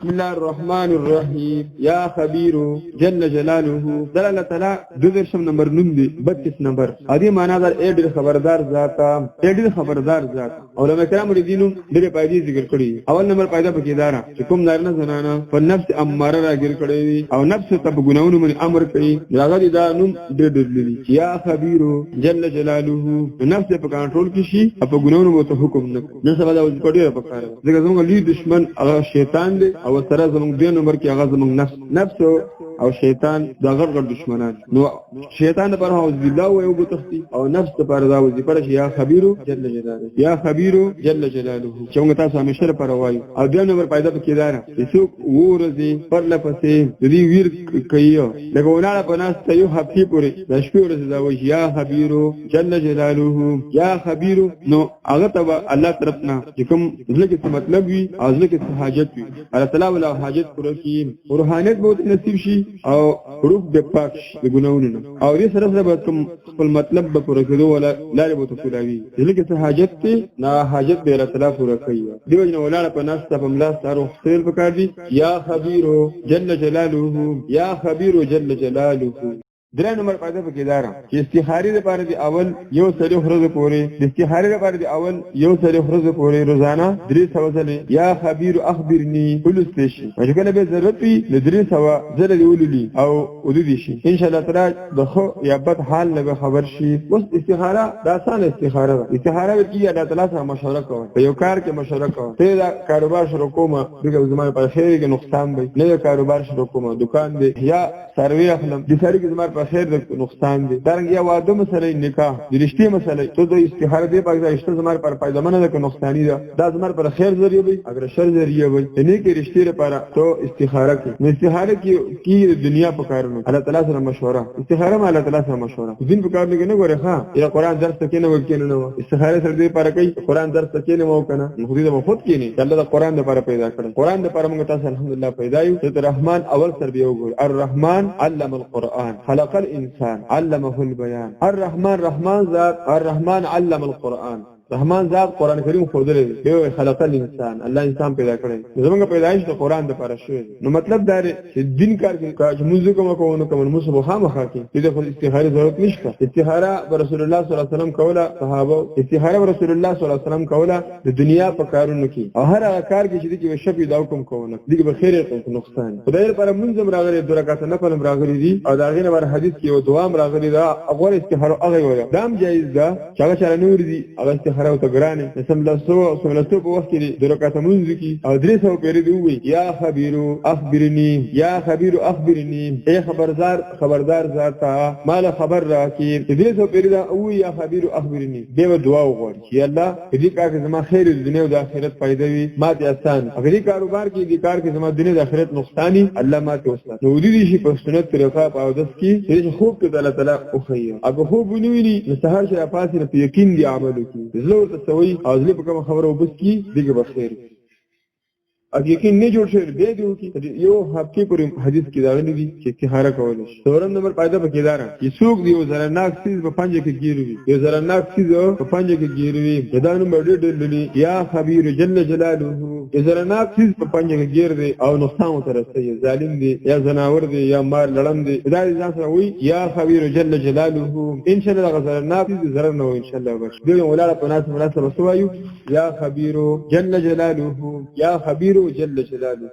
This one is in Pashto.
بسم الله الرحمن الرحیم یا خبیر جل جلاله. در الله تعالی د درشم نمبر نوم دی، 32 نمبر. ا دې معنا در ای ډیر خبردار ذات، ای ډیر خبردار ذات. علماء کرام دې دینو ډېر پایدې ذکر کړی. اول نمبر پایده پکې دارا چې کوم نارینه زنانه په نفس اماره راګر کړی وي او نفس ته په ګناونو باندې امر کوي، هغه دې دا نوم ډېر ډېر لري، یا خبیر جل جلاله. نفس په کنټرول کې شي او په ګناونو به ته حکم نه کوي. نن سبا دا وظیفه ډېره پکاره ده، ځکه زموږ لوی دشمن هغه شیطان دی او سره زموږ دوی نمبر کې هغه زموږ نفس. نفس او شیطان دا غټ غټ دشمنان. نو شیطان لپاره اعوذ بالله و یو تختی او نفس لپاره دا وظیفه ده، یا خبیر جل جلاله، یا خبیر جل جلاله، چې موږ تاسو همیشه لپاره وایو. او دویم نمبر پیدا پکې دار چې څوک ورځي پر لپسې د دې ویر کوي، لکه ولاړه په ناس ته یو هفته پورې د شپې ورځې دا وایي یا خبیر جل جلاله، یا خبیر، نو هغه ته الله طرف نه چې کوم زړه کې څه مطلب وي او زړه کې څه حاجت وي، الله تعالی ولا حاجت پوره کړي، روحانیت به نصیب شي او روح به پاک شي د ګناونو نه، او دې سره سره به کوم خپل مطلب به پوره کېدو ولا لارې به ورته کولاوي. زړه کې څه حاجت دی، نه حاجت به الله تعالی پوره کوي. دې وجه نه ولاړه په ناسته په ملا سره خپل پکار دي، یا خبیر جل جلاله، یا خبیر جل جلاله. درې نمبر پایده پکې دار چې استخاري لپاره دی اول یو سړي ورځ پورې، د استخاري لپاره دی اول یو سړي ورځ پورې روزانه 300 ځلې یا خبیر اخبرني ولوستې شي، چې کله به ضرورت وي نو 300 ځلې دی ولولي او ودی شي، ان شاء الله تعالی د خو یا بد حال نه خبر شي. اوس استخاره دا اسانه استخاره ده. استخاره به کیږي الله تعالی سره مشوره کوي، په یو کار کې مشوره کوي، ته دا کاروبار شروع کومه دغه زما په خیر کې نقصان وي، نه کاروبار شروع کومه دکان دی یا سروي اخلم د سړي کې زما په خیر د نقصان دی. دارنګ یا واده مسلې، نکاح د رشتې مسلې، ته د استخاره دی پاک رشتہ زما پر فائدمنه ده که نقصانی ده، دا زما پر خیر ذریعہ وي اگر شر ذریعہ وي، نه کې رشتې لپاره ته استخاره کې. نو استخاره کې کی د دنیا په کارونو الله تعالی سره مشوره، استخاره ما الله تعالی سره مشوره دین په کار کې نه ګوره. ها یا قرآن درس کې نه وکینې، نه استخاره سره دې لپاره کوي، قرآن درس کې نه وکنه، نو دې به خود کې نه الله د قرآن لپاره پیدا کړ. قرآن لپاره موږ تاسو الحمدلله پیدا یو. الرحمن اول سر به وګور، الرحمن علم القرآن خلق الإنسان علمه البيان. الرحمن رحمان ذات، الرحمن علم القرآن، رحمان ذات قرآن کریم خودلې دی، خلق الانسان، الله انسان پیدا کړی. زمونږ پیدایش د قرآن د پاره شوی. نو مطلب دا دی چې دین کار کې چې موږ کوم کوو نو کوم موږ به خامخا کې دې خو استخاره ضرورت نشته. استخاره رسول الله صلی الله علیه وسلم کوله، صحابه استخاره رسول الله صلی الله علیه وسلم کوله د دنیا په کارونو کې او هر هغه کار کې چې دې کې شپې دا حکم کوو نه دې به خیر او نقصان. خدای لپاره مونږ هم راغلي، دوه رکعاته نفل هم راغلي دي او دا غینه بر حدیث کې یو دعا هم راغلي ده. غوړ استخاره هغه وایي دا هم جایز ده چې هغه چاره نور دي هغه استخاره او ته ګرانې سملاسو په وخت کې د رکعت مونږ کی او 300 پیری دی وی یا خبیر اخبرنی، یا خبیر اخبرنی، ای خبردار خبردار ذات مال خبر را کی، 300 پیری دا او یا خبیر اخبرنی دیو دعا وغواړي چې الله دې کار کې زما خیر د دنیا او د آخرت فائدہ وي ما ته آسان، اگر دې کاروبار کې دې کار کې زما دنیا د آخرت نقصانی الله ما ته وسات. نو دې شي په سنت طریقه په اودس کې چې خوب کې الله تعالی اوخی، اګه خوب ونیوي نو سهار چې پاسې په یقین دی عمل وکړي، زړه ورته سوي او زړه په کومه خبره وبس کی دغه بخیر او یقین نه جوړ شي بیا دی وکي. یو هفته پورې حدیث کې راغلي دي چې استخاره کول شي. څلورم نمبر فائدہ پکې دار چې څوک دی یو زرناک څیز په پنجه کې ګیروي، یو زرناک څیز په پنجه کې ګیروي، دا نوم ډېر ډېر لري یا خبیر جل جلاله. یو زرناک څیز په پنجه کې ګیر دی او نقصان ورته رسوي، ظالم دی یا زناور دی یا مار لړم دی، دا ځان سره وي یا خبیر جل جلاله، ان شاء الله زرناک څیز ضرر نه وي ان شاء الله. بس دی ولاړه په ناس مناسبه سوایو یا خبیر جل جلاله، یا خبیر جل جلاله.